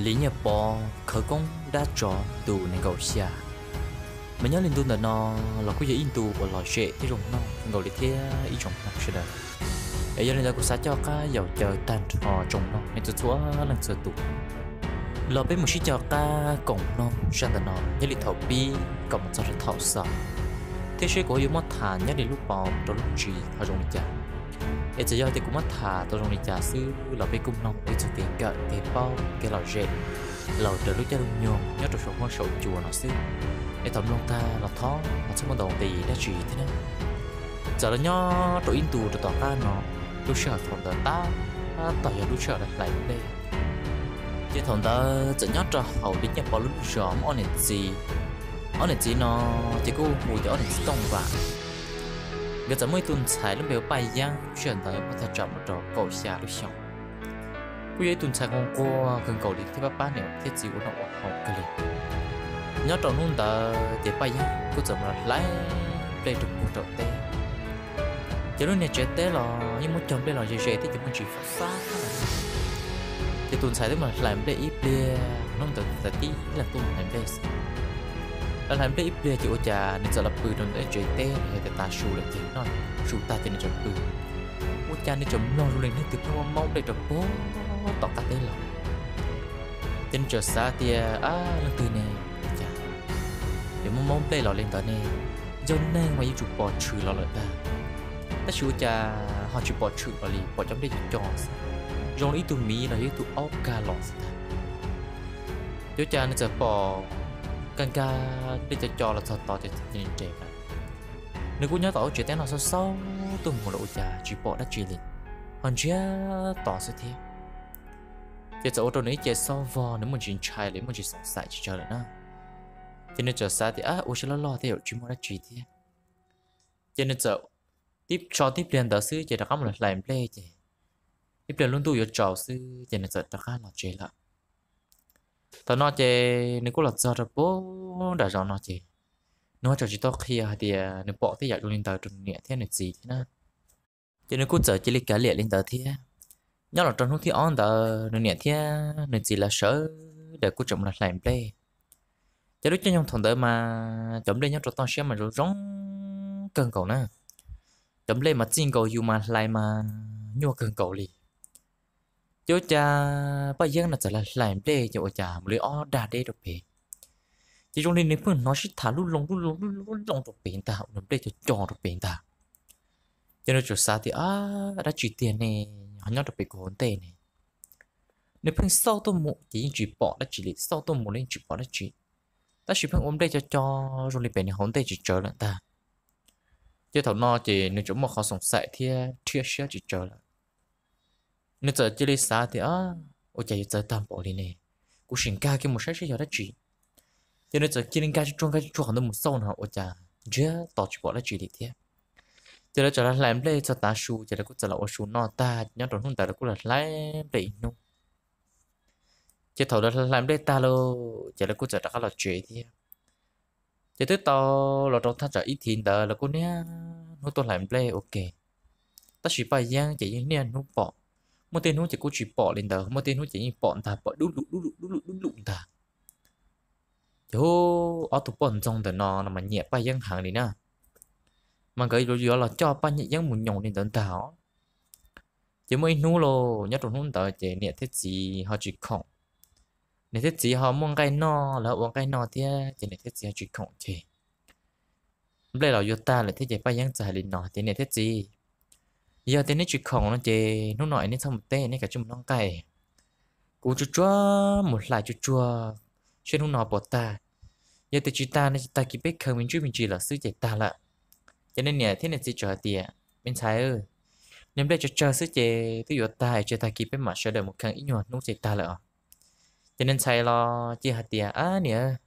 Li Nyiaj Pov khawv koob dab tsov ntu nees nkaum xya. Mas nyob li ntu ntawm no los kuj yog ib ntu uas lom zem thiab zoo mloog nkaus li thiab ib tsoom mloog sawv daws. Es yog li ntawd kuv xav coj qab yaum caw tag nrho tsoom mloog nej txhua txhua leej txhua tus los peb mus sib cog qab koom mloog zaj ntawm no nyob li thaum pib kom mus txog rau thaum xaus, thiab seb kuv ho yuav muab tham nyob li lub paus rau lub ntsis ho zoo li cas. Es txawm yog tias kuv muab tham tau zoo li cas xwb los peb kuj mloog peb txoj kev kawm kev paub kev lom zem los raws lub caij lub nyoog nyob rau saum huab saum cua no xwb. Es thaum mloog tag los thov ho txhob muaj ntau nqi dab tsi thiab na. Txawm los nyob rau ib ntu rau tom qab no, lub sij hawm thaum ntawd tab tom yog lub sij hawm hlais nplej. Ces thaum ntawd txawm nyob rau hauv Li Nyiaj Pov lub zos muaj ob niam txiv. Ob niam txiv no ces kuj hu tias ob niam txiv Tooj Vam. Nkawd txawm muaj ib tug ntxhais lub npe hu Paj Yeeb, lub sij hawm ntawd muaj thaj tsam mus rau kaum xya lub xyoo. Kuj yog ib tug ntxhais nquag nquag kawg nkaus li thiab pab pab niam thiab txiv ua noj ua haus kawg li. Nyob rau hnub ntawd ces Paj Yeeb kuj txawm mus hlais nplej rau puag rau teb. Ces lub niag tsev teb los yeej muab cog nplej los ze ze thiab ces muaj ntsis fab fab. Ces tus ntxhais twb mus hlais nplej ib pliag, hnub ntawd tib leeg tuaj mus hlais nplej xwb. Los hlais nplej ib pliag ces ua cas nws txawm los pw rau ntawm tsev teb, yog tias tav su lawm ces noj su tag ces nws txawm pw. Ua cas nws txawm mloog zoo li leej twg pheej muab maub nplej rau puag tom qab teb los. Ces nws txawm xav tias, ab, leej twg ne, ua cas yuav muab maub nplej los li ntawd ne? Yog neeg mas yuav tsum pom tshwm los lawm ntag, tab sis ua cas ho tsis pom tshwm los li, pom cov nplej co co xwb, zoo li ib tug miv los yog ib tug aub kag los xwb ntag. Ces ua cas nws txawm pom nkag nkag nplej co co los txog tod ces nws nres lawm. Nws kuj nyob tom lub tsev teb no xauj xauj tuaj mus los ua cas tsis pom dab tsi li, ho ntsiag to xwb thiab. Ces txawm ua rau nws ib ce xob vog, nws muaj ntsis ntshai li, muaj ntsis xoom xaim tsis tsawg lawm na. Ces nws txawm xav tias, ab, ua siab loj loj thiab yuav tsis muaj dab tsi thiab. Ces nws txawm tib so tib pliag ntawd xwb ces rov qab mus hlais nplej ces ib pliag lub ntuj yuav tsaus xwb ces nws txawm rov qab los tsev lawm. Thaum no ces nws kuj los txog rau puag nram zos no ces nws ho tseem tsis tau qhia hais tias nws pom tej yam zoo li ntawd rau nws niam thiab nws txiv thiab na. Ces nws kuj txawm cia li kav liam li ntawd thiab. Nyob los rau hnub thib ob ntawd nws niam thiab nws txiv lawv sawv daws kuj tseem mus hlais nplej. Ces lub caij nyoog thaum ntawd mas cov nplej nyob rau toj siab mas zoo zoo kawg nkaus na. Cov nplej mas txij nkaus yus mas hlais mas nyuaj kawg nkaus li. Ces ua cas Paj Yeeb no txawm hlais nplej ces ua cas mus li ob dag deb rau pem. Ces zoo li nws pheej hnov sib tham lub loo lub loo lub loo rau pem ntag, ua nplej co co rau pem ntag. Ces nws txawm xav tias, ab, dab tsi tiag ne, ho nyob rau pem kuv hauv ntej ne? Nws pheej xauj tuaj mus ces yeej tsis pom dab tsi li, xauj tuaj mus los yeej tsis pom dab tsi, tab sis pheej ua nplej co co zoo li pem nws hauv ntej tsis tsawg lawm ntag. Ces thaum no ces nws tseem muaj qhov xoom xaim thiab rhiab siab tsis tsawg lawm. Nws txawm cia li xav tias, ua cas yuav txawv tag npaum li ne, kuv sim nkag kiag mus saib seb yog dab tsi. Ces nws txawm cia li nkag tsuag nkag tsuag qhov ntawd mus xauj no ua cas ntsiag to tsis pom dab tsi li thiab. Ces lawv txawm los hlais nplej txog tav su ces lawv kuj txawm los ua su noj tag, nyob rau hnub ntawd lawv kuj los hlais nplej ib hnub. Ces thaum lawv hlais nplej tag lauj ces lawv kuj txawm rov qab los tsev thiab. Ces twb tau los rau thaj tsam ib thiv ntawd lawv kuj niaj hnub tuaj hlais nplej ua ke. Tab sis Paj Yeeb ces yeej niaj hnub pom, muaj tej hnub ces kuj tsis pom li ntawd, muaj tej hnub ces yeej pom ntag, pom dub lug dub lug dub lug dub lug ntag. Ces hu, ob tug poj ntxoog ntawm no no mas nyiam Paj Yeeb heev li na, mas nkawd yuav los coj Paj Yeeb mus nyoos li ntawd ntag os. Ces muaj ib hnub lauj, nyob rau hnub ntawd ces niam thiab txiv ho tsis khoom. Niam thiab txiv ho muaj nqaij noj, lawv ua nqaij noj thiab ces niam thiab txiv ho tsis khoom ces nplej los yuav tag lawm thiab ces Paj Yeeb txawm hais li no tias, niam thiab txiv, yog tias neb tsis khoom no ces hnub no es neb txhob mus teb, neb kav tsij mus noj nqaij. Kuv tsuag tsuag mus hlais tsuag tsuag seb hnub no puas tag. Yog tias tsis tag no ces tag kis peb khaws me ntsuj me ntsis lawm xwb ces tag lawm. Ces niag niam thiab niag txiv txawm hais tias, me ntxhais, niag nplej tsawg tsawg xwb ces twb yuav tag, es tsis tag kis peb mam sawv daws mus khaws ib nyuag hnub ces tag lawm os. Ces niag ntxhais los cia hais tias, ab niam,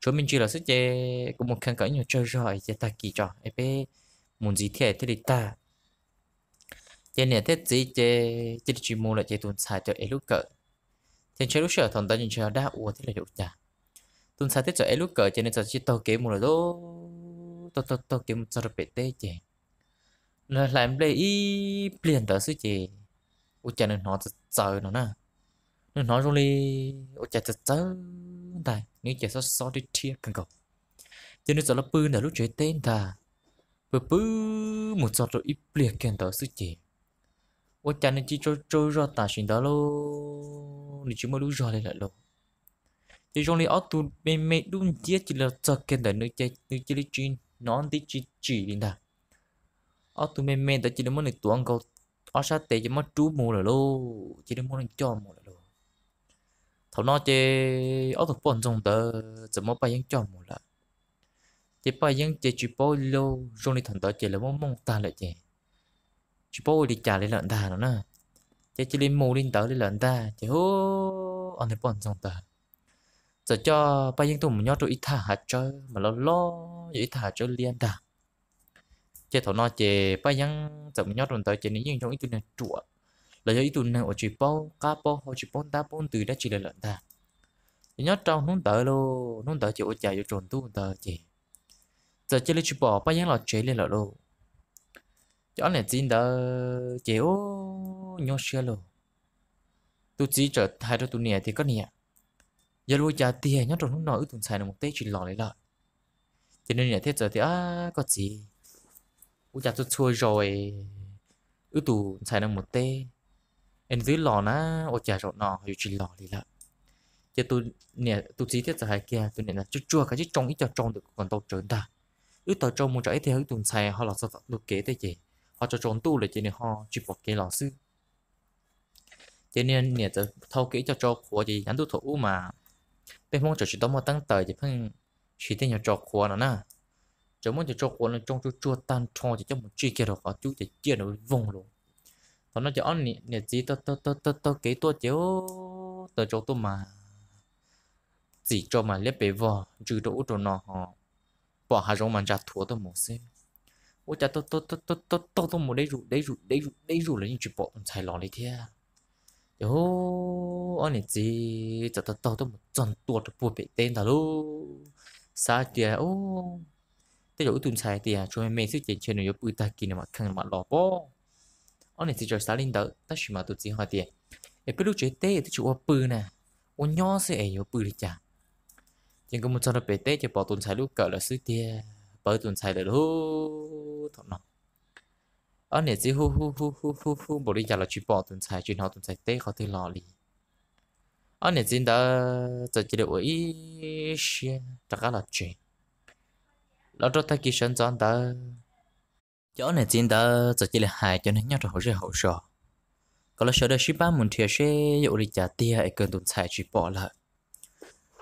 tshuav me ntsis lawm xwb ces kuv mus khaws kom ib nyuag tsawg zog es cia tag kis tso es peb mus ntxiv thiab thiaj li tag. Ces niam thiab txiv ces cia li tsis mus lawm ces tus ntxhais txawm ev lub kawm. Ces ntshe lub sij hawm thaum ntawd ntshe yog dab ua thiab los yog ua cas, tus ntxhais thiaj txawm ev lub kawm ces nws txawm cia li taug kev mus lawm lauj. Taug taug taug kev mus txog rau pem teb ces nws hlais nplej ib pliag ntawd xwb ces ua cas nws hnov txawv txawv no na. Nws hnov zoo li ua cas txawv txawv ntag, nws ces xob xob rhiab rhiab kawg nkaus. Ces nws txawm los pw ntawm lub tsev teb ntag, pw pw mus txog rau ib pliag kiag ntawd xwb ces ua cas nws cia li tsaug tsaug zog tam sim ntawd lauj, nws tsis muaj lub zog li lawm lauj. Ces zoo li ob tug me me dub nciab cia li los txog kiag ntawm nws ces nws cia li tsis hnov nti tsis tsim li ntag. Ob tug me me ntawd cia li muab nws tuav nkaus ob sab tes ces muab rub mus lawm lauj, cia li muab nws coj mus lawm lauj. Thaum no ces ob tug poj ntxoog ntawd txawm muab Paj Yeeb coj mus lawm. Ces Paj Yeeb ces tsis paub lauj, zoo li thaum ntawd ces lawv muab mooj tag lawm ces tsis paub ua li cas li lawm ntag no na. Ces cia li mus li ntawd li lawm ntag ces hu, ob niag poj ntxoog ntawd txawm coj Paj Yeeb tuaj mus nyob rau ib thaj hav tsawb mas loj loj, yog ib thaj hav tsawb liab ntag. Ces thaum no ces Paj Yeeb txawm mus nyob rau ntawd ces nws yeej zoo ib tug neeg ruam, los yog ib tug neeg uas tsis paub qab paub hau tsis paub ntab paub ntws dab tsi li lawm ntag. Ces nyob rau hnub ntawd lauj, hnub ntawd ces ua cas yuav tsaus ntuj ntawd ces txawm cia li tsis pom Paj Yeeb los tsev li lawm lauj. Ces ob niam txiv ntawd ces ub nyuaj siab lauj. Tus txiv txawm hais rau tus niam tias, koj niam, yog li ua cas tiag nyob rau hnub no wb tus ntxhais no mus teb tsis los li lawm? Ces nws niam thiaj txawm tias, koj txiv, ua cas txhua txhua zaus wb tus ntxhais no mus teb es nws twb los na, ua cas zaum no ho yuav tsis los li lawm? Ces tus txiv thiaj txawm hais kiag tus niam, tsuag tsuag kav tsij tsoo ib co tsau ntawm kuv kom ntau tsawv ntag, wb taws tsau mus tsam ib teg wb tus ntxhais ho los txog tom ntug kev tej ces ho tsaus tsaus ntuj lawm ces nws ho tsis pom kev los xwb. Ces niag niam txawm thau kiag ib co tsau qhuav ces yav ntuj thaum ub mas peb Hmoob tseem tsis tau muaj teeb taws ces pheej siv tej nyuag tsau qhuav no na. Txawm muab cov tsau qhuav no tsoo tsuag tsuag tag nrho ces coj mus tsij kiag rau qhov cub ces ciaj nws voog lauj. Thaum no ces ob niam txiv taug kev tuaj ces taws tsau tuaj mas txim tsau mas liab pes vog ntsws rau ub rau no ho pom hav zoov mas ntsa thuav tuaj mus xwb. Ua cas taug taug taug taug tuaj mus deb zuj deb zuj deb zuj deb zuj los yeej tsis pom tus ntxhais los li thiab. Ces hu, ob niam txiv txawm taug taug tuaj mus txog ntua rau puag pem teb ntag lauj. Xav tias, tej zaum wb tus ntxhais tias tsuas me me xwb ces ntshe nws yuav pw tag kis nws mam kheej mam los pob. Ob niam txiv txawm xav li ntawd tab sis mas tus txiv hais tias, es peb lub tsev teb twb tsis ua pw na, ua nyob xwb es yuav pw li cas? Ces nkawd mus txog rau pem teb ces pom tus ntxhais lub kawm lawm xwb tiag, pom tus ntxhais lawm lauj. Thaum no ob niam txiv hu hu hu hu hu hu npaum li cas los tsis pom tus ntxhais, tsis hnov tus ntxhais teb qhov twg los li. Ob niam txiv ntawd txawm cia li ua ib siab rov qab los tsev. Los rau tag kis sawv ntxov ntawd, ces ob niam txiv ntawd txawm cia li hais cov neeg nyob rau hauv zej hauv zos kom lawv sawv daws sib pab mus nrhiav seb yuav ua li cas tiag es kawg tus ntxhais tsis pom lawm.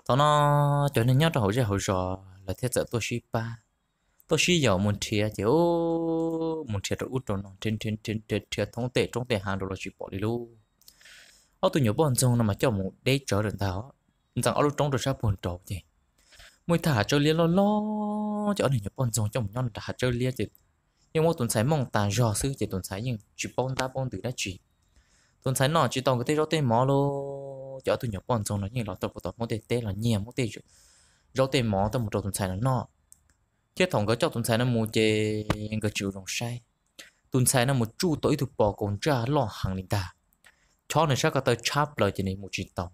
Thaum no cov neeg nyob rau hauv zej hauv zos lawv thiaj txawm tuaj sib pab, tuaj sib yaum mus nrhiav ces mus nrhiav rau ub rau no, nrhiav nrhiav nrhiav thoob tej roob tej hav nraud los tsis pom li lauj. Ob tug nyuam poj ntxoog no mas coj mus deb tsawv lawm ntag, ntxeev ob lub roob rau sab puag nraud ces muaj ib thaj hav tsawb liab loj loj ces ob niag nyuam poj ntxoog coj mus nyob nram hav tsawb liab ces yeej muab tus ntxhais mooj tas zog xwb ces tus ntxhais yeej tsis paub ntab paub ntws dab tsi. Tus ntxhais noj tsis tau nkawd tej zaub tej mov lauj, ces ob tug nyuam poj ntxoog no yeej los tau puag tom Hmoob tej teb los nyiag muab tej zaub tej mov tuaj mus rau tus ntxhais no noj. Thiab thaum nkawd coj tus ntxhais no mus ces nkawd tsis ua zoo saib, tus ntxhais no mus tsuj tau ib tug pos kaus ntsaj loj heev li ntag, chob nws sab ko taw tshab plaws ces nws mus tsis tau.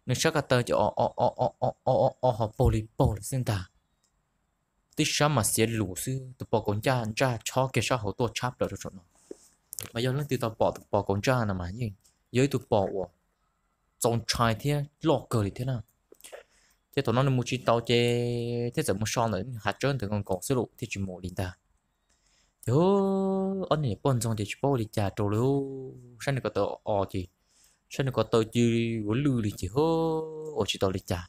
Nws sab ko taw ces o o o o o o ho paug li paug lawm xwb ntag. Tib sab mas xiav lus xwb, tus pos kaus ntsaj chob kiag sab hauv tuaj tshab plaws rau saum no. Mas yog leej twg tau pom tus pos kaus ntsaj no mas yeej yog ib tug pos uas txaus ntshai thiab loj kawg li thiab na. Ces thaum no nws mus tsis tau ces thiaj txawm mus so ntawm hav tsawb ntawd nkaus nkaus xwb los thiaj tsis mus li ntag. Ces ob niag nyuam poj ntxoog ces tsis paub ua li cas rau li, saib nws ko taw o ces, saib nws ko taw cia li ua lwj li ces ua tsis tau li cas.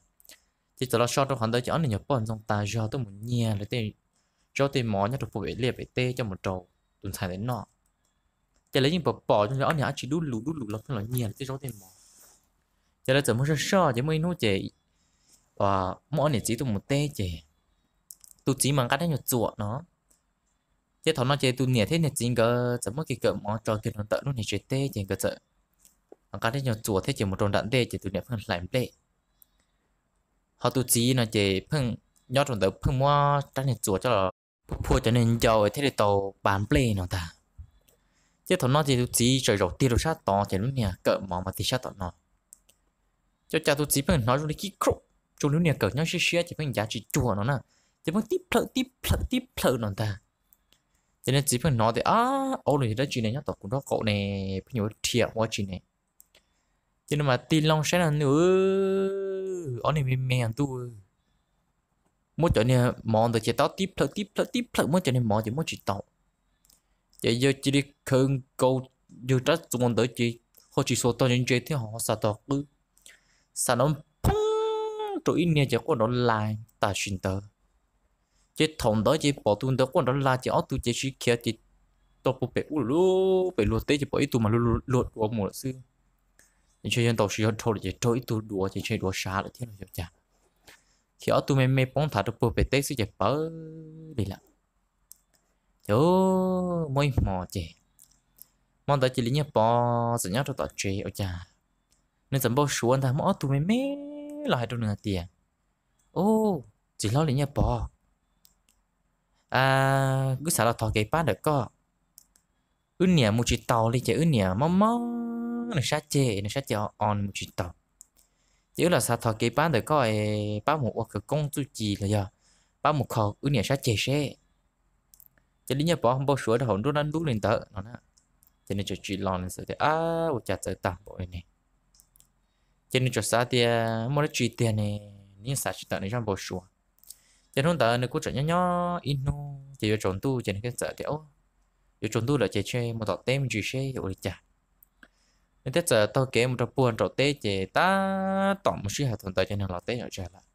Ces txawm los so rau qhov ntawd ces ob niag nyuam poj ntxoog tas zog tuaj mus nyiag lawv tej zaub tej mov nyob rau puag pem liaj pem teb coj mus rau tus ntxhais ntawd noj. Ces lawv yeej pom pom zoo li ob niag dab tsi dub lus dub lus los pheej los nyiag lawv tej zaub tej mov. Ces lawv txawm mus soj soj ces muaj ib hnub ces muaj ob niam txiv tuaj mus teb ces tus txiv mas nqa dab nyuag txuas no. Ces thaum no ces tus niam thiab niag txiv nkawd txawm muab kiag kawm mov tso kiag rau ntawm lub niag tsev teb ces nkawd txawm nqa dab nyuag txuas thiab ces mus rau nram ntej ces tus niam pheej hlais nplej. Ho tus txiv no ces pheej nyob rau ntawd pheej muab rab niag txuas coj los phua cov niag ncau thiaj li tau pa nplej no ntag. Ces thaum no ces tus txiv txawm zaum tig rau sab tod ces lub niag kawm mov mas tig sab tom no. Ces cas tus txiv pheej hnov zoo li kib khuj, zoo li niag kawm nyob siab siab ces pheej ncav tsis cuag no na, ces pheej tib plhawm tib plhawm tib plhawm no ntag. Ces niag txiv pheej hnov tias, ab, aub los yog dab tsi ne nyob tom kuv nraub qaum ne, pheej yuav rhia ua tsi ne. Ces nws mam tig loo saib no nws, ob niag me me ntuj, muab cov niag mov ntawd ces tau tib plhawm tib plhawm tib plhawm, muab cov niag mov ces muab tsis tau. Ces yawg cia li khawv nkaus yawg rab txuas ntawd ces ho tsis xuas tog ntse ntse thiab ho xa tog qwb, xa nrov phoob rau ib niag ces quaj nrov las tam sim ntawd. Ces thaum ntawd ces pom tus ntawd quaj nrov las ces ob tug ces sib khiav ces tau puag pem ub lawm, pem luag teb ces pom ib tug mas luag duav mus lawm xwb. Ces ntshe yog ntaus siv yog dhau lawm ces raug ib tug duav ces ntshe duav sav lawm thiab los yog cas, khiav ob tug me me poob nthav rau puag pem teb xwb ces pawv li lawm. Ces muaj ib hmo ces, hmo ntawd ces Li Nyiaj Pov txawm nyob rau tom tsev ua cas nws txawm npau suav ntag muaj ob tug me me los hais rau nws hais tias, Ub, txiv hlob Li Nyiaj Pov, wb xav los thov kev pab ntawm koj. Wb niam mus tsis taus li ces wb niam mob mob nws sab ceg, nws sab ceg o o nws mus tsis taus. Ces wb los xav thov kev pab ntawm koj es pab mus ua khawv koob txuj ci los yog pab mus kho wb niam sab ceg seb. Ces Li Nyiaj Pov npau suav rau hauv nruab dab ntub li ntawd no na. Ces nws tseem tsim los nws txawm tias, Ab, ua cas txawv tag npaum li ne? Ces nws tseem xav tias muaj dab tsi tiag ne, nws yeej xav tsis tawm nws zaj npau suav. Ces hnub ntawd nws kuj tseem nyob nyob ib hnub ces yuav tsaus ntuj ces nws thiaj txawm tias, Yuav tsaus ntuj lawm ces tseg mus tom teb me ntsis seb yuav ua li cas. Nws thiaj txawm taug kev mus rau puag nraum teb ces tab tom mus sij hawm thaum ntawd ces nws los teb zom zaws lawm.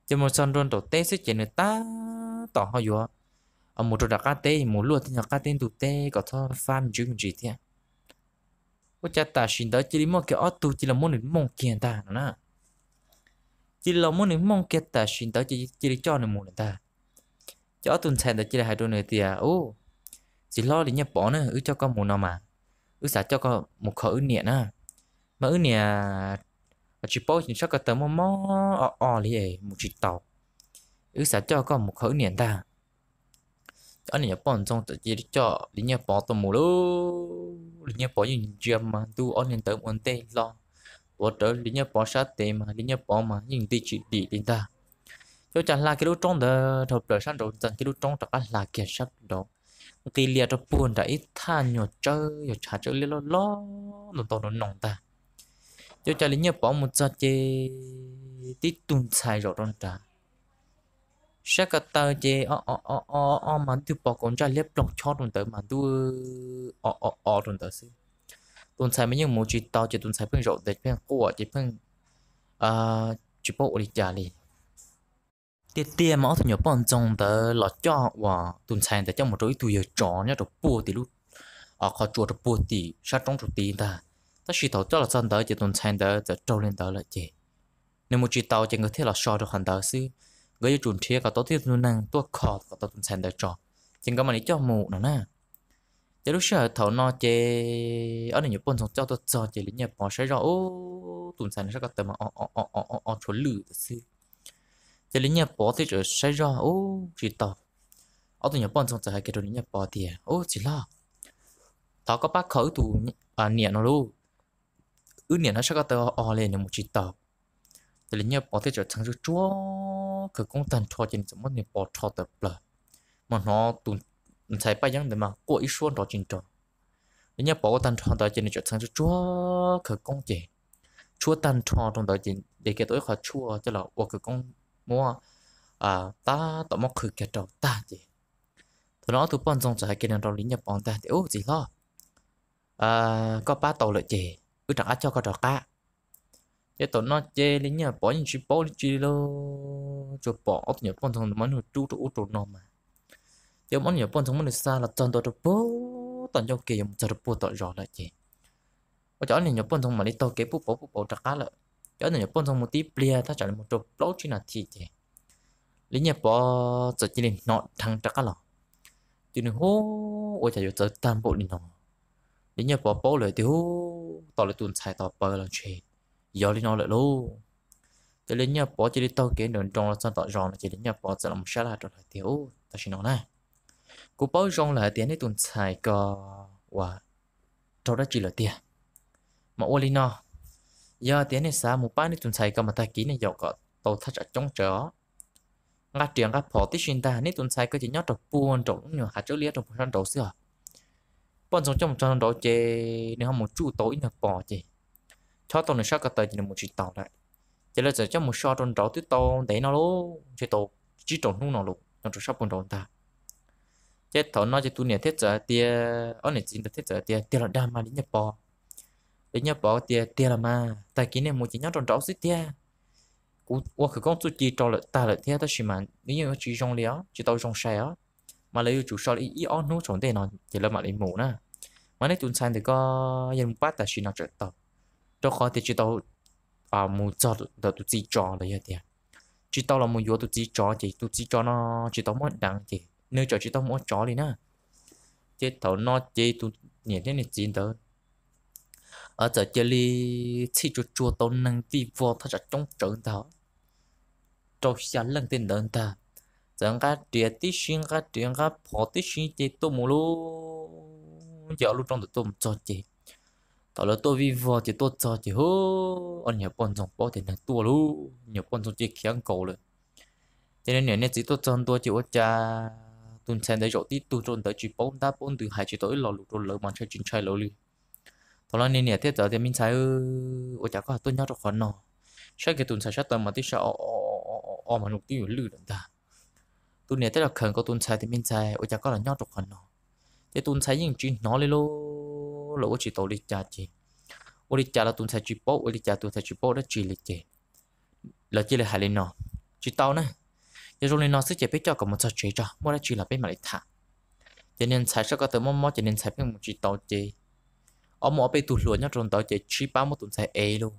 Ces mus txog ntua nraum teb xwb ces nws tab tom ho yuav mus rau nram qab teb mus luaj tej nyuag qab teb ntug teb kom txhob fab me ntsis me ntsis thiab. Ua cas tam sim ntawd cia li muaj kiag ob tug cia li muab nws mooj kiag ntag no na. Cia li los muab nws mooj kiag tam sim ntawd ces cia li coj nws mus lawm ntag. Ces ob tug ntxhais ntawd cia li hais rau nws tias, Ub, txiv hlob Li Nyiaj Pov na, wb coj koj mus no mas wb xav coj koj mus kho wb niam na. Mas wb niam tsis paub sab ko taw mob mob o o li mus tsis taus. Wb xav coj koj mus kho wb niam ntag. Ces ob niag nyuam poj ntxoog txawm cia li coj Li Nyiaj Pov tuaj mus lauj. Li Nyiaj Pov yeej ntsia mas ntuj ob niag ntawd ua ntej hlo, tuav rawv Li Nyiaj Pov sab tes mas Li Nyiaj Pov mas yeej nti tsis dim li ntag. Ces ua cas hla kiag lub roob ntawd dhau plaws sab nraud, ntxeev kiag lub roob rov qab hla kiag sab nraud, nqis lias rau puag nram ib thaj nyuag tsawb, yog tshav tsawb liab loj loj ntau ntau no no ntag. Ces ua cas Li Nyiaj Pov mus txog ces tib tug ntxhais zaum rau nrad, sab ko taw ces o o o o mas ntuj pos kaus ntsaj liab ploog chob rau ntawd mas ntuj o o o rau ntawd xwb. Tus ntxhais mas yeej mus tsis tau ces tus ntxhais pheej zaum ntawd pheej quaj ces pheej tsis paub ua li cas li. Tiag tiag mas ob tug nyuam poj ntxoog ntawd los coj uas tus ntxhais ntawd coj mus rau ib tug yawg tsov nyob rau puag tim lub qhov tsua rau puag tim sab roob rau tid ntag. Tab sis thaum coj los txog ntawd ces tus ntxhais ntawd txawm raug li ntawd lawm ces nws mus tsis tau ces nkawd thiaj los so rau qhov ntawd xwb. Nkawd yuav tsum nrhiav kom tau tib tug neeg tuaj kho kom tau tus ntxhais ntawd tso, ces nkawd mam li coj mus no na. Ces lub sij hawm thaum no ces ob niag nyuam poj ntxoog coj tuaj txog ces Li Nyiaj Pov saib zoj, ub, tus ntxhais no sab ko taw mas o o o o tshuav lwj tawm xwb. Ces Li Nyiaj Pov thiaj txawm saib zoj, ub, tsis tau. Ob tug nyuam poj ntxoog txawm hais kiag rau Li Nyiaj Pov tias, Ub, txiv hlob, thov koj pab kho wb tus niam no lauj. Wb niam no sab ko taw o o li nws mus tsis tau. Ces Li Nyiaj Pov thiaj txawm txheev tsuag tsuag khawv koob tag nrho ces nws txawm muab niag pov rho tawm plaws, mas hnov tus ntxhais Paj Yeeb ntawd mas quaj ib suab nrov tsis nrov. Li Nyiaj Pov ua tag nrho ntawd ces nws txawm txheev tsuag tsuag khawv koob ces tshuab tag nrho rau ntawd ces de kiag tau ib qho tshuaj coj los ua khawv koob muab, tab tom muab qhwv kiag rau tag ces thaum no ob tug poj ntxoog txawm hais kiag rau Li Nyiaj Pov ntag tias, Ub, txiv hlob, koj pab tau lawm ces wb rov qab coj koj rov qab. Ces thaum no ces Li Nyiaj Pov yeej tsis paub li tsis li lauj, tsuas pom ob tug nyuam poj ntxoog muab nws rub rau ub rau no mas, ces ob niag nyuam poj ntxoog muab nws xa los txog ntua rau puag tom ncauj ke yuav mus txog rau puag tom zos lawm ces ua cas ob niag nyuam poj ntxoog mam li taug kev pub pauv pub pauv rov qab lawm. Ces ob niag nyuam poj ntxoog mus tib pliag thaj tsam li mus rau plaub tsib nas this ces Li Nyiaj Pov txawm cia li hnov dheev rov qab los. Ces nws, Hu, ua cas yuav txawv tag npaum li no? Li Nyiaj Pov paub lawm tias, Hu, tau lawv tus ntxhais tos pawv los ntshe yog li no lawm lauj. Ces Li Nyiaj Pov cia li taug kev nrawm nroos los txog tom zos no ces Li Nyiaj Pov txawm los mus sab laj rau lawv tias, Ub, tam sim no na, kuv paub zoo lawm hais tias nej tus ntxhais ko uas raug dab tsi lawm tiag. Mas ua li no, Yog tias nej xav mus pab nej tus ntxhais ko mas tag kis nej yaum kom tau thaj tsam coob tsawv os. Nqa riam nqa phom tib si ntag, nej tus ntxhais ko ces nyob rau puag nraum lub nyuag hav tsawb liab rau puag sab nraud xwb os. Poj ntxoog coj mus tso nraud ces nws ho mus tsuj tau ib nyuag pos ces chob tau nws sab ko taw ces nws mus tsis taus lawm. Ces lawv txawm coj mus so rau nraud twb tau ntev no lauj, ntshe tau tsib rau hnub no los nyob rau sab puag nraud ntag. Ces thaum no ces tus niam thiaj txawm hais tias, ob niam txiv ntawd thiaj txawm hais tias, tiag los dag mas li nyiaj pov? Li nyiaj pov tias, tiag los mas, tag kis nej mus ces nyob rau nraud xwb tiag. Kuv ua khawv koob txuj ci rau lawm tag lawm thiab tab sis mas nws yeej ua tsis zoo li os, tsis tau zoo sai os. Mas lawv yuav tsum so li ib ob hnub saum ntej no ces lawv mam li mus na. Mas nej tus ntxhais ntawm ko yog mus pab tam sim no tseem tau, rau qhov tias tsis tau mus txog ntawm tus txiv tsov los yog tias tsis tau los mus yuav tus txiv tsov ces tus txiv tsov no tsis tau muab deev ces nws tseem tsis tau mus ua tsov li na. Ces thaum no ces tus niam thiab niag txiv ntawd txawm cia li txhij tsuag tsuag tau neeg vij vog thaj tsam coob tsawv ntag, rau xya leej tej ntawd ntag. Txawm nqa riam tib si, nqa riam nqa phom tib si ces tuaj mus lauj. Ces ob lub roob ntawd tuaj mus txog ces thaum lawv tuaj vij vog ces tuaj txog ces hu, ob niag poj ntxoog paub tias neeg tuaj lauj, niag poj ntxoog ces khiav nkaus lawm. Ces niam niag txiv tuaj txog ntua ces ua cas tus ntxhais ntawd zaum tib tug rau ntawd tsis paub ntab paub ntws, hais tsis tau ib lo lus rau lawv mas ntshai tsis ntshai lawv li. Thaum no niag niam thiaj txawm tias, me ntxhais, ua cas koj tuaj nyob rau qhov no? Saib kiag tus ntxhais sab taw mas tib sab o o mas nws twb yuav lwj lawm ntag. Tus niam thiaj los khawm nkaus tus ntxhais tias, me ntxhais, ua cas koj los nyob rau qhov no? Ces tus ntxhais yeej tsis hnov li lauj, los ua tsis tau li cas ces, ua li cas los tus ntxhais tsis paub, ua li cas tus ntxhais tsis paub dab tsi li ces lawv cia li hais li no, tsis tau na, yog zoo li no xwb ces peb coj kom mus txog tsev tso, muaj dab tsi los peb mam li tham. Ces niag ntxhais sab ko taw mob mob ces niag ntxhais pheej mus tsis tau ces ob muaj ob peb tug hluas nyob rau ntawd ces sib pab muab tus ntxhais ev lauj.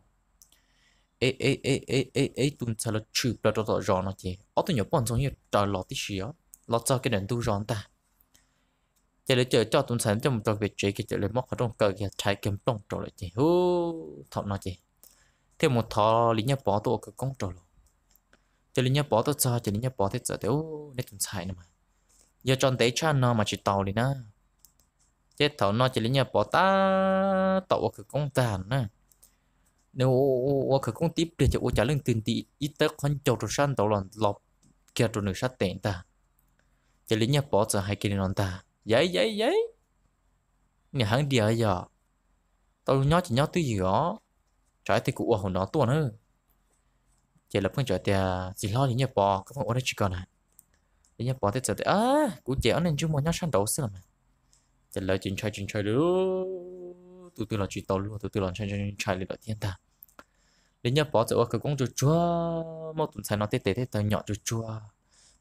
Ev ev ev ev ev tus ntxhais los tshwm plaws rau tom zos no ces ob tug nyuam poj ntxoog yeej raws los tib si os, los txog kiag ntawm ntug zos ntag. Ces lawv coj coj tus ntxhais coj mus rau pem tsev kiag, ces lawv muab qhov rooj kaw kiag rhais kiag nplooj rau lawm ces hu, thaum no ces thiaj mus thov Lis Nyiaj Pov tuaj ua khawv koob rau lawm. Ces Lis Nyiaj Pov tuaj txog ces Lis Nyiaj Pov thiaj txawm tias, u, nej tus ntxhais no mas yog tso ntev tshaj no mas tsis tau li na. Ces thaum no ces Lis Nyiaj Pov tab tom ua khawv koob tag na, nws ua khawv koob tib pliag ces ua cas leej twg nti ib tawb qhob ncauj rau sab nraud los los kiag rau nws sab tes ntag. Ces Lis Nyiaj Pov txawm hais kiag li no ntag, yaiv yaiv yaiv, niam heev diam yog, tau nyob ces nyob twj ywm os, tsam ib teg kuv ua hauv no tuaj na. Ces lawv pheej txawm tias, txiv hlob Lis Nyiaj Pov, koj pheej ua dab tsi ko na? Lis Nyiaj Pov thiaj txawm tias, kuv ces ob niag ntsej muag nyob sab nraud xwb los mas. Ces lawv ces ntshai tsis ntshai li, tus twg los tsis tau luag, tus twg los ntshai ntshai li lawm thiab ntag. Lis Nyiaj Pov txawm ua khawv koob tsuag tsuag, muab tus ntxhais no tej tes tej taw nyom tsuag tsuag,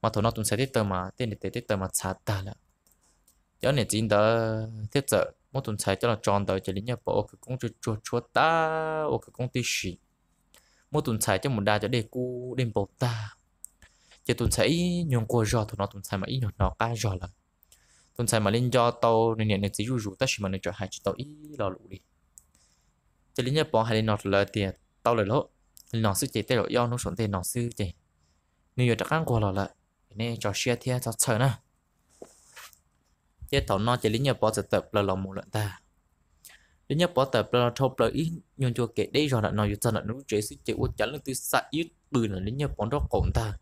mas thaum no tus ntxhais tej taw mas tej niag tes tej taw mas txhav tag lawm. Ces ob niam txiv ntawd thiaj txawm muab tus ntxhais coj los tso ntawd ces Lis Nyiaj Pov ua khawv koob tsuag tsuag tshuab tag, ua khawv koob tib si, muab tus ntxhais coj mus da cov dej kub dej npau tag. Ces tus ntxhais ib nyuag nquag zog, thaum no tus ntxhais mas ib nyuag hnov qab zog lawm. Tus ntxhais mam li nco tau nws niam nws txiv zuj zus tab sis mas nws tseem hais tsis tau ib lo lus li. Ces Lis Nyiaj Pov hais li no rau lawv tias, tau lawm lauj, li no xwb ces tej zaum ib ob hnub saum ntej no xwb ces nws yuav rov qab nquag los lawm, nej tso siab thiab txhob txhawj na. Ces thaum no ces Lis Nyiaj Pov txawm tawm plaws los mus lawm ntag. Lis Nyiaj Pov tawm plaws los dhau plaws ib nyuag ncua kev deb zog ntawm no yuav txog ntawm nws lub tsev xwb ces ua cas leej twg xa ib qws ntawm Lis Nyiaj Pov nraub qaum ntag.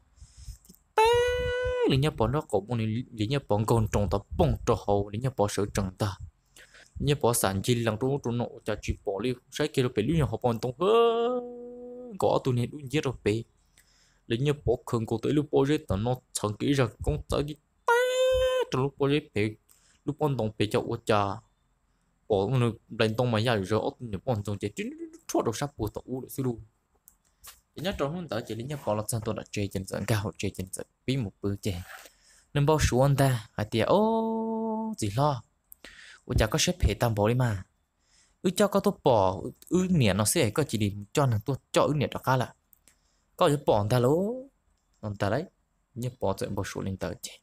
Tib teg Lis Nyiaj Pov nraub qaum muaj Lis Nyiaj Pov nkaug nroos tau pooj rau hauv Lis Nyiaj Pov sawv tsees ntag. Lis Nyiaj Pov xam ncig lees rau ub rau no ua cas tsis pom li, saib kiag rau pem lub nyuag hauv paus ntoo, nkaus ob tug niag dub nciab rau pem. Lis Nyiaj Pov khaws nkaus tau ib lub pob zeb tam no txhawv kiag ib zaj koob txawb tib teg rau lub pob zeb pem, lub pob ntoo pem cas ua cas pom nplai ntoo mas ya zawg ob tug niag poj ntxoog ces rhuaj rau sab puag tom ub lawm xwb lauj. Ces nyob rau hnub ntawd ces Lis Nyiaj Pov los txog ntua nram tsev ces nws txawm nkag hauv tsev ces nws txawm pib mus pw ces nws npau suav ntag hais tias, o, txiv hlob, ua cas koj siab phem tag npaum li mas? Wb coj koj tuaj pom wb niam no xwb es koj cia li coj neeg tuaj coj wb niam rov qab lawm, koj yuav pom ntag lauj. No ntag lauj, Lis Nyiaj Pov txawm npau suav li ntawd ces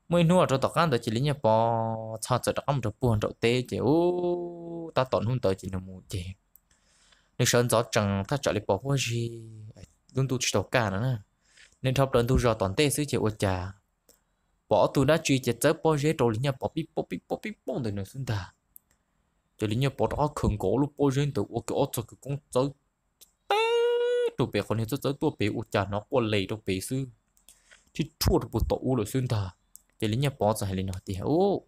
muaj ib hnub rau tom qab ntawd ces Lis Nyiaj Pov txog txawm rov qab mus rau puag nraum teb ces ub, tab tom hnub ntawd ces nws mus ces nws sawv ntxov tsees thaj tsam li pos huab zig, lub ntuj tsis tau kaj no na. Nws dhau plaws ntug zos tom ntej xwb ces ua cas pom ob tug dab tsi ces txawb pob zeb rau Lis Nyiaj Pov pib pob pib pob pib pob ntawm nws xwb ntag. Ces Lis Nyiaj Pov rov qab khaws nkaus lub pob zeb ntawd ua kiag ob txoj khawv koob txawb teb rau pem qhov niag txawb txawb tuaj pem ua cas hnov quaj les rau pem xwb, thib rhuaj rau puag tom ub lawm xwb ntag. Ces Lis Nyiaj Pov txawm hais li no tias, Ub,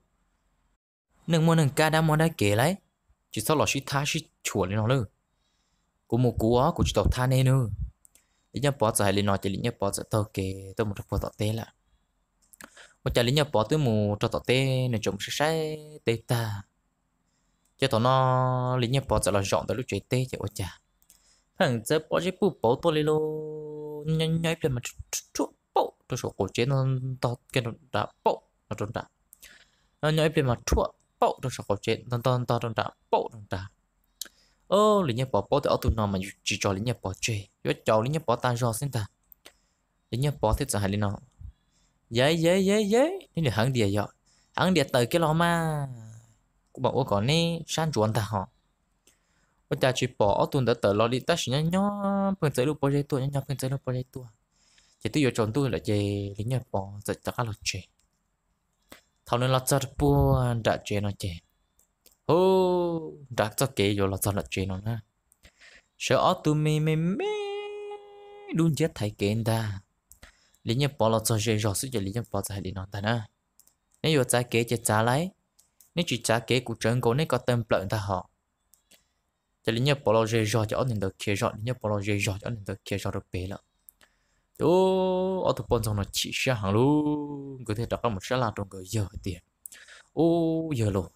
neeg muaj neeg kab dab muaj dab kev lauj, tsis txhob los sib thab sib chuam li no lawm. Kuv mus kuv os, kuv tsis tau thab neb nawb. Lis Nyiaj Pov txawm hais li no ces Lis Nyiaj Pov txawm taug kev tuaj mus rau puag tom teb lawm. Ua cas Lis Nyiaj Pov twb mus rau tom teb, nws tseem mus saib saib teb tag, ces thaum no Lis Nyiaj Pov txawm los zaum ntawm lub tsev teb ces ua cas pheej txawv pob zeb puj pauv tuaj li lauj. Nyob nyob ib pliag mas rhuaj pauj rau saum qaum tsev, ntog kiag rau nram pauj no rau nram. Nyob nyob ib pliag mas rhuaj pauj rau saum qaum tsev, ntog ntog ntog rau nram pauj rau nram. Lis Nyiaj Pov paub tias ob tug no mas yuav tsis tso Lis Nyiaj Pov tseg, yuav caum Lis Nyiaj Pov tas zog xwb ntag. Lis Nyiaj Pov thiaj txawm hais li no, Yej yej yej yej, neb nim heev dias yog, heev dias tawm kiag los mas, kuv mam ua kom neb sab ntsuav ntag hos. Ua cas tsis pom ob tug ntawd tawm los li, tab sis nyob nyob pheej txawv lub pob zeb tuaj, nyob nyob pheej txawv lub pob zeb tuaj. Ces twb yuav tsaus ntuj lawm ces Lis Nyiaj Pov txawm rov qab los tsev. Thaum nws los txog rau puag nram tsev no ces, hu, nram txoj kev yuav los txog nram tsev no na, sawv ob tug me me me dub nciab thaiv kev ntag. Lis Nyiaj Pov los txog ze zog xwb ces Lis Nyiaj Pov txawm hais li no ntag na, Neb yuav txav kev ces txav lauj, neb tsis txav kev kuv tsawv nkaus neb ko taw nplawm ntag hos. Ces Lis Nyiaj Pov los ze zog ces ob niag ntawd khiav zog, Lis Nyiaj Pov los ze zog ces ob niag ntawd khiav zog rau pem lawm. Ces ob tug poj ntxoog no chim siab heev lauj, nkawd thiaj rov qab mus sab laj rau nkawd yawg hais tias, Ub yawg lauj,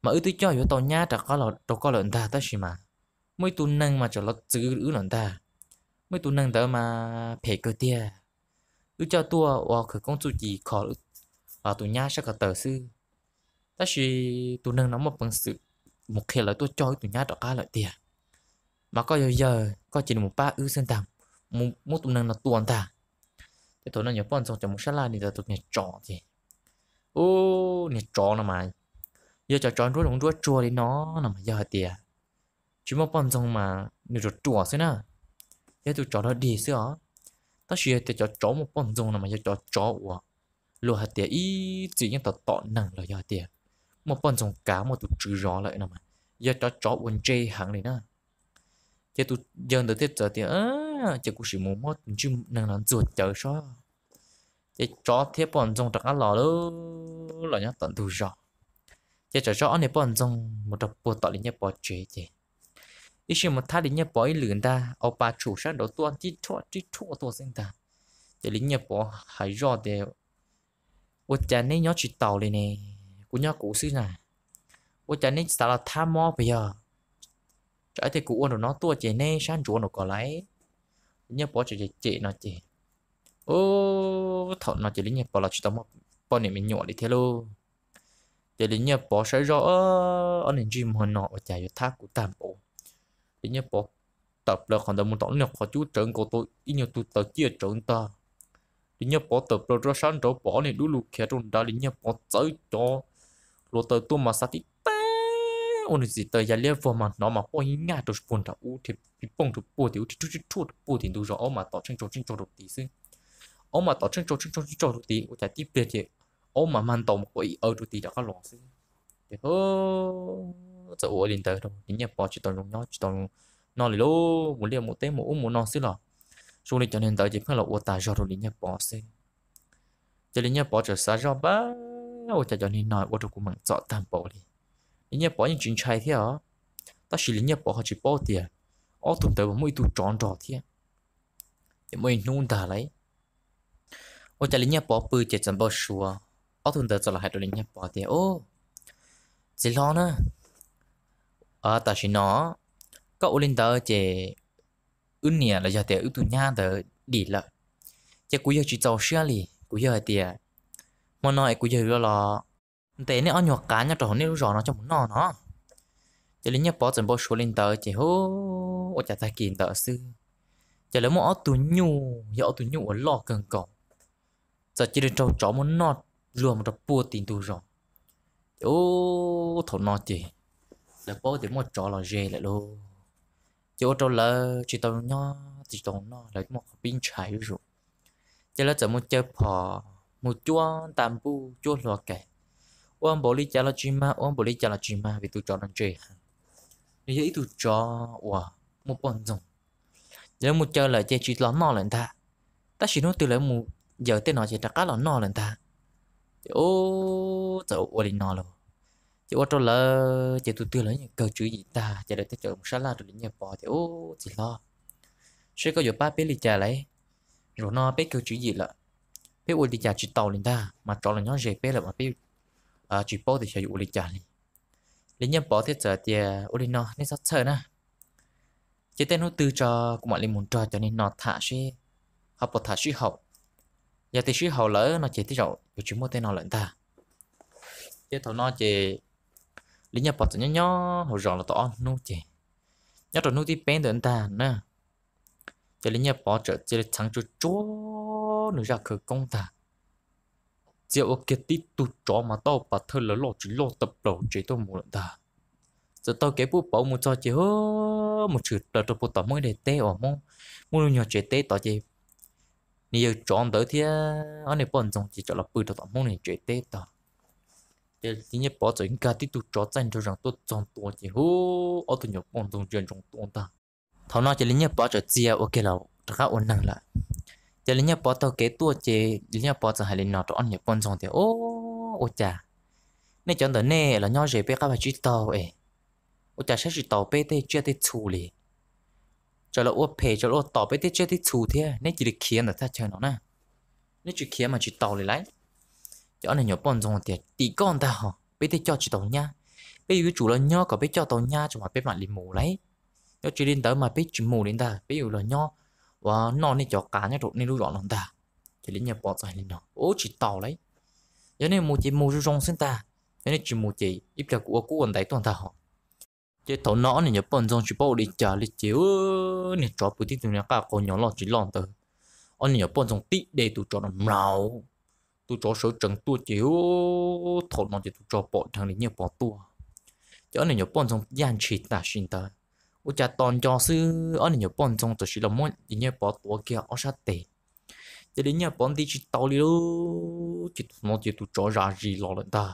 mas wb twb coj yuav tau nyab rov qab los rau koj lawm ntag, tab sis mas muaj ib tug neeg mas tseem los txwv wb lawm ntag. Muaj ib tug neeg ntawd mas phem kawg tiag. Wb coj tuaj ua khawv koob txuj ci kho tus nyab sab ko taw xwb, tab sis tus neeg no muaj peev xwm mus qhia lawv tuaj coj wb tus nyab rov qab lawm tiag. Mas koj yog yawg, koj cia li mus pab wb xwb ntag, mus muab tus neeg no tua ntag. Ces thaum no nyuam poj ntxoog cov mus sab laj li ntawd tus niag tsov ces, ub, niag tsov no mas yog cov tsov nruab zoov nruab tsuag li no, no mas yog hais tias tsis muaj poj ntxoog mas nws ruam ruam xwb na, yog ib tug tsov dog dig xwb os. Tab sis yog tias cov tsov muaj poj ntxoog no mas yog cov tsov uas luag hais tias ib txwm yeej tau tom neeg los yog hais tias muaj poj ntxoog kav muaj tus tswv zov lawm no mas yog cov tsov uas ntse heev li na. Ces tus yawg ntawd thiaj txawm tias, Ces kuv sim mus muab tus ntsej neeg no ntxuag cawv sob. Ces tsov thiab poj ntxoog rov qab los lawm, los nyob tom ntug zos. Ces tsam tso ob niag poj ntxoog mus rau puag tom Lis Nyiaj Pov tsev ces ib sij mus thab Lis Nyiaj Pov ib lwm ntag, au pa tshum sab nraud tuaj tib rhuaj tib rhuaj tuaj xwb ntag. Ces Lis Nyiaj Pov hais zoj tias, Ua cas neb nyob tsis taus li ne? Kuv nyob kuv xwb na. Ua cas neb tsis xav los thab mob puas yog? Tsam ib tias kuv ua nraum no tuaj ces neb sab ntsuav nraum ko lauj. Lis Nyiaj Pov tseem cem cem no ces, ub, thaum no ces Lis Nyiaj Pov los tsis tau muaj poj niam me nyuam li thiab lauj. Ces Lis Nyiaj Pov saib zoj, ob niag ntsej muag no ua cas yuav thab kuv tag npaum. Lis Nyiaj Pov tawm plaws qhov ntawd mus tom lub niag qhov cub tsawv nkaus tau ib nyuag tug taws ciaj tsawv ntag. Lis Nyiaj Pov tawm plaws rau sab nraud pom ob niag dub lug khiav rau nrad, Lis Nyiaj Pov txawb cov hluav taws tuaj mas xav tib teg ua nws txiv taws ya liab vog mas hnov mas poj ib nyaj rau puag nram ub, pib pooj rau puag tim ub, rhuaj rhuaj rau puag tim ntug zos, aub mas tom tsheej tsau tsheej tsau rau tid xwb. Aub mas tom tsheej tsau tsheej tsau tsheej tsau rau tid, ua cas tib pliag ces aub mas mag ntaus mus quaj ib awv rau tid rov qab los xwb. Ces txawm ua li ntawd rau Lis Nyiaj Pov tsis tau zoo nyob tsis tau zoo noj li lauj, mus liaj mus teb mus ub mus no xwb los zoo li cov niag ntawd ces pheej los ua tas zog rau Lis Nyiaj Pov xwb. Ces Lis Nyiaj Pov txawm xav zoj, Pab, ua cas cov niag no ua rau kuv meem txom tag npaum li. Lis Nyiaj Pov yeej tsis ntshai thiab os, tab sis Lis Nyiaj Pov ho tsis paub tias ob tug ntawd mas muaj ib tug tsov nrog thiab. Ces muaj ib hnub ntag lauj, ua cas Lis Nyiaj Pov pw ces txawm npau suav, ob tug ntawd txawm los hais rau Lis Nyiaj Pov tias, Ub, txiv hlob na, tam sim no koj ua li ntawd ces wb niam los yog tias wb tus nyab ntawd dim lawm, ces kuv yawg tsis txaus siab li, kuv yawg hais tias hmo no es kuv yawg yuav los ntes nej ob nyuag qav nyob rau hauv nej lub zos no coj mus noj no. Ces Lis Nyiaj Pov txawm npau suav li ntawd ces hu, ua cas tag kis ntawd xwb, ces lawv muaj ob tug nyuj, yog ob tug nyuj uas loj kawg nkaus, txawm cia li raug tsov muab noj luag mus rau puag tim ntug zos. Ces ub, thaum no ces lawv paub tias muaj tsov los ze lawm lauj. Ces ua rau lawv tsis tau nyob tsis tau noj, lawv muaj qhov pib ntshai zuj zus. Ces lawv txawm mus caw phom, mus cuab ntaj npuj cuab hlua kem, ua npaum li cas los tsis mag, ua npaum li cas los tsis mag vim tus tsov no ntse heev. Nws yog ib tug tsov uas muaj poj ntxoog, yog mus caw lawm ces tsis los noj lawm ntag. Tab sis hnub twg lawv mus yawm tej no ces rov qab los noj lawm ntag. Ces ub, txawm ua li no los, ces ua rau lawv ces tus twg los yeej kawg tswv yim tag, ces lawv thiaj txawm mus sab laj rau Li Nyiaj Pov tias, Ub, txiv hlob, seb koj yuav pab peb li cas lauj? Zaum no peb kawg tswv yim lawm, peb ua li cas tsis tau li ntag, mas tsov los nyob ze peb lawm mas peb tsis paub tias xyov yuav ua li cas li. Li Nyiaj Pov thiaj txawm tias, Ua li no nej txhob txhawj na, cia tej hnub twg tso kuv mam li mus nrog cov neeg no tham seb ho puas tham sib haum. Yog tias sib haum lawm no ces tej zaum yuav tsis muaj tej no lawm ntag. Ces thaum no ces Li Nyiaj Pov txawm nyob nyob hauv zos los tau ob hnub ces, nyob rau hnub thib peb ntawd ntag na, ces Li Nyiaj Pov txawm txia li txheev tsuag tsuag nws zaj khawv koob ntag, txia ua kiag tib tug tsov mas tau pas thawj lawv loj tsis loj tawm plaws tsev tuaj mus lawm ntag. Txawm taug kev pub pauv mus txog ces mus tshwm plaws rau puag tom Hmoob ib daim teb uas Hmoob muaj lub nyuag tsev teb tod ces niag yawg tsov ntawd thiab ob niag poj ntxoog ces txawm los pw rau tom Hmoob niag tsev teb tod. Ces Li Nyiaj Pov txawm nkag tib tug tsov txaij nraug zees tuaj txog ntua ces hu, ob tug nyuam poj ntxoog ntsia ntsoov tuaj ntag. Thaum no ces Li Nyiaj Pov txawm txia ua kiag los rov qab ua neeg lawm. Ces Li Nyiaj Pov taug kev tuaj ces Li Nyiaj Pov txawm hais li no rau ob niag poj ntxoog tias, Ub, ua cas nej cov ntawm nej los nyob ze peb qab vaj tsib taug es ua cas saib tsis taus peb tej tsiaj tej txhu li? Tsam los ua phem tsam los ua tom peb tej tsiaj tej txhu thiab neb cia li khiav ntawm thaj chaw no na, neb tsis khiav mas tsis tau li lauj. Ces ob niag nyuam poj ntxoog tias, Tim koj ntag hos, peb thiaj coj tsis tau nyab. Peb yuav tsum los nyob kom peb coj tau nyab tso mas peb mam li mus lauj. Yog tsis li ntawd mas peb tsis mus li ntag, peb yuav los nyob ua noj nej cov qav nyob rau nej lub zos no ntag. Ces Li Nyiaj Pov txawm hais li no, Ub, tsis tau lauj, yog nej mus ces mus zoo zoo xwb ntag, yog nej tsis mus ces ib pliag kuv ua kub ua ntaiv tuaj ntag hos. Ces thaum no ob niag nyuam poj ntxoog tsis paub ua li cas li ces niag tsov pw tib tug niag qaj qau nyos loj tsis loj ntawd, ob niag nyuam poj ntxoog tib de tus tsov no mlaus. Tus tsov sawv tsees tuaj ces thaum no ces tus tsov pom dheev Li Nyiaj Pov tuaj. Ces ob niag nyuam poj ntxoog yaj ntshis tam sim ntawd, ua cas tos nco xwb ob niag nyuam poj ntxoog tam sim los muab Li Nyiaj Pov tuav kiag ob sab tes. Ces Li Nyiaj Pov nti tsis tau li lauj, ces thaum no ces tus tsov zam zis los lawm ntag.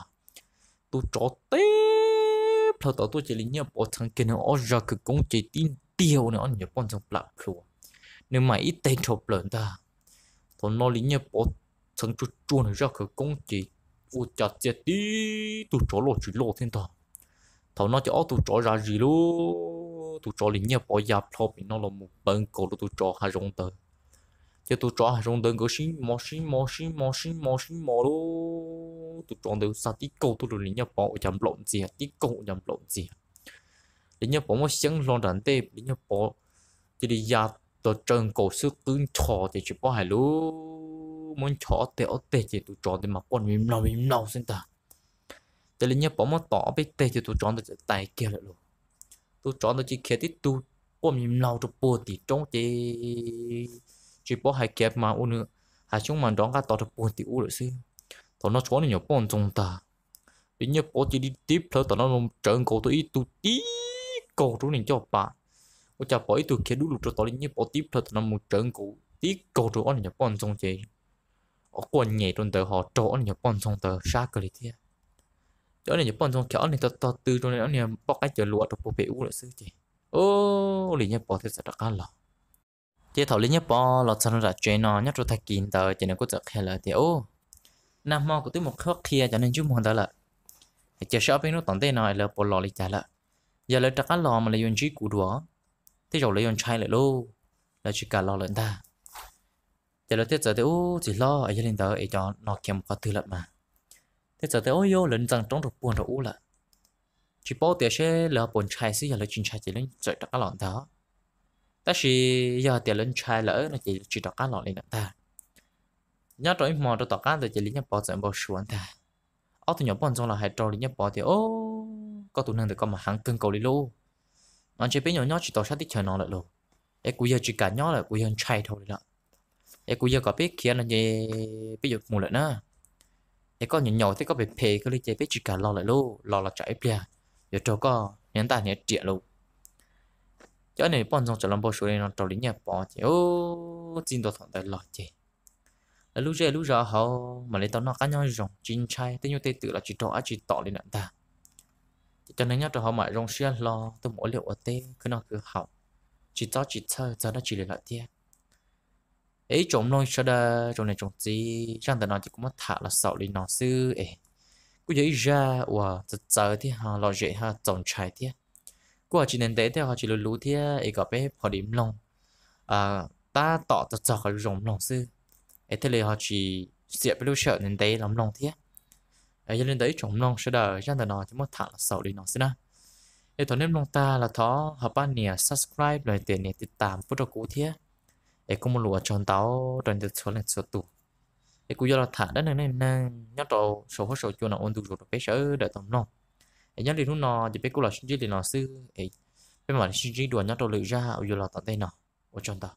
Tus tsov teb plhaw tod tuaj ces Li Nyiaj Pov txheev kiag nws ob zaj khawv koob ces tib ntiag ua nws ob niag nyuam poj ntxoog plam plhuav, nws mam ib teg nrho plaws ntag. Thaum no Li Nyiaj Pov txheev tsuag tsuag nws zaj khawv koob ces ua cas txia tib tug tsov loj tsis loj thiab ntag. Thaum no ces ob tug tsov zam zis lauj, tus tsov Li Nyiaj Pov ya plho pem no los mus pawv nkaus rau tus tsov hav zoov ntawd. Ces tus tsov hav zoov ntawd nkawd sib mos sib mos sib mos sib mos sib mos lauj, tus tsov ntawd xa tib kaug tuaj rau Li Nyiaj Pov ua cas nplaum ntxiag, tib kaug ua cas nplaum ntxiag. Li Nyiaj Pov muab xyeeb hlo nram ntej, Li Nyiaj Pov cia li ya los tsaws nkaus xwb qwb nchos ces tsis paub hais lus, muab nchos ob teg ob teg ces tus tsov ntawd mas quaj mi mlaug mi mlaug xwb ntag. Ces Li Nyiaj Pov muab tom ob peb teg ces tus tsov ntawd txawm tais kiag lawm lauj. Tus tsov ntawd cia li khiav tib tug quaj mi mlaug rau puag tim roob ces tsis paub hais khiav mas ua nws hav xyoob mas nrov nqaj to rau puag tim ub lawm xwb. Thaum no tshuav ob niag nyuam poj ntxoog ntag, Li Nyiaj Pov cia li tib plhaw tom no los tsawv nkaus tau ib tug tib kaug rau nws ncauj pam. Ua cas pom ib tug khiav dub lug rau tod, Li Nyiaj Pov tib plhaw tom no mus tsawv nkaus tib kaug rau ob niag nyuam poj ntxoog ces quaj nyem rau ntawd ho raug ob niag nyuam poj ntxoog ntawd sab kawg li thiab. Ces ob niag nyuam poj ntxoog khiav ob niag tog tog tw rau ob niag poj qaib cawv luam rau puag pem ub lawm xwb ces, ub, Li Nyiaj Pov thiaj txawm rov qab los. Ces thaum Li Nyiaj Pov los txog rau nram tsev no nyob rau tag kis ntawd ces nws kuj txawm qhia lawv tias, Ub, nag hmo kuv twb mus qhuab qhia cov neeg ntsej muag ntawd lawm, cia saib ob peb hnub tom ntej no lawv puas los li cas lawm. Yog lawv rov qab los mas lawv yuav ntsib kuv dua, tej zaum lawv yuav ntshai lawm lauj, lawv tsis kam los lawm ntag. Ces lawv thiaj txawm tias, Ub, txiv hlob, yog li ntawd es cov no khiav mus qhov twg lawm mas? Thiaj txawm tias, Ub, yog lawv ntxeev roob rau puag nram ub lawm. Tsis paub tias seb lawv ho puas ntshai xwb, yog lawv tsis ntshai ces lawv txawm rov qab los ntag. Tab sis yog tias lawv ntshai lawm no ces tsis rov qab los li lawm ntag. Nyob rau ib hmo rau tom qab ntawd ces Li Nyiaj Pov txawm npau suav ntag. Ob tug nyuam poj ntxoog los hais rau Li Nyiaj Pov tias, Ub, koj tus neeg ntawm koj mas heev kawg nkaus li lauj, mas ntshe peb nyuam nyob tsis tau sab teb chaws no lawm lauj. Es kuv yawg tsis kam nyob lawm, kuv yawg ntshai dhau li lawm. Es kuv yawg kom peb khiav no ces peb yuav mus lawm na. Es koj nyaum nyaum thiab koj phem phem kawg li ces peb tsis kam los lawm lauj, los los tsam ib pliag yuav raug koj hniav ntaj hniav riam lauj. Ces ob niag poj ntxoog txawm los npau suav li no rau Li Nyiaj Pov ces, ub, txij ntua thaum ntawd los ces lawv lub zej lub zos hauv mam li tau noj qab nyob zoo, tsis ntshai tej nyuj tej twm los tsis raug dab tsi tom li lawm ntag. Ces cov neeg nyob rau hauv mam zoo siab hlo tuaj mus ua liaj ua teb khwv noj khwv haus, tsis txob tsis txhawj txog dab tsi li lawm thiab. Es ib tsoom mloog sawv daws, tsoom niam tsoom txiv, zaj ntawm no ces kuv muab tham los xaus li no xwb es kuj yog ib zaj uas txawv txawv thiab ho lom zem ho txaus ntshai thiab. Kuj ho tsis ntev ntev thiab ho tsis luv luv thiab es kom peb pom dim mloog tab tom txog txog qhov zoo mloog xwb, es thiaj li ho tsis xiam peb lub sij hawm ntev ntev los mloog thiab. Yog li ntawd ib tsoom mloog sawv daws, zaj ntawm no ces muab tham los xaus li no xwb na. Es thaum nej mloog tag los thov ho pab nias subscribe los tias nias tiv tas pub rau kuv thiab. Es kuj muaj lus ua tsaug ntau rau nej txhua leej txhua tus. Es kuv yuav los tham dab neeg neej neeg nyob rau saum huab saum cua no ua ntu zus rau peb sawv daws tau mloog. Es nyob li hnub no ces peb kuj los sib ntsib li no xwb, peb mam li sib ntsib dua nyob rau lwm zaj uas yuav los tom ntej no. Ua tsaug ntau.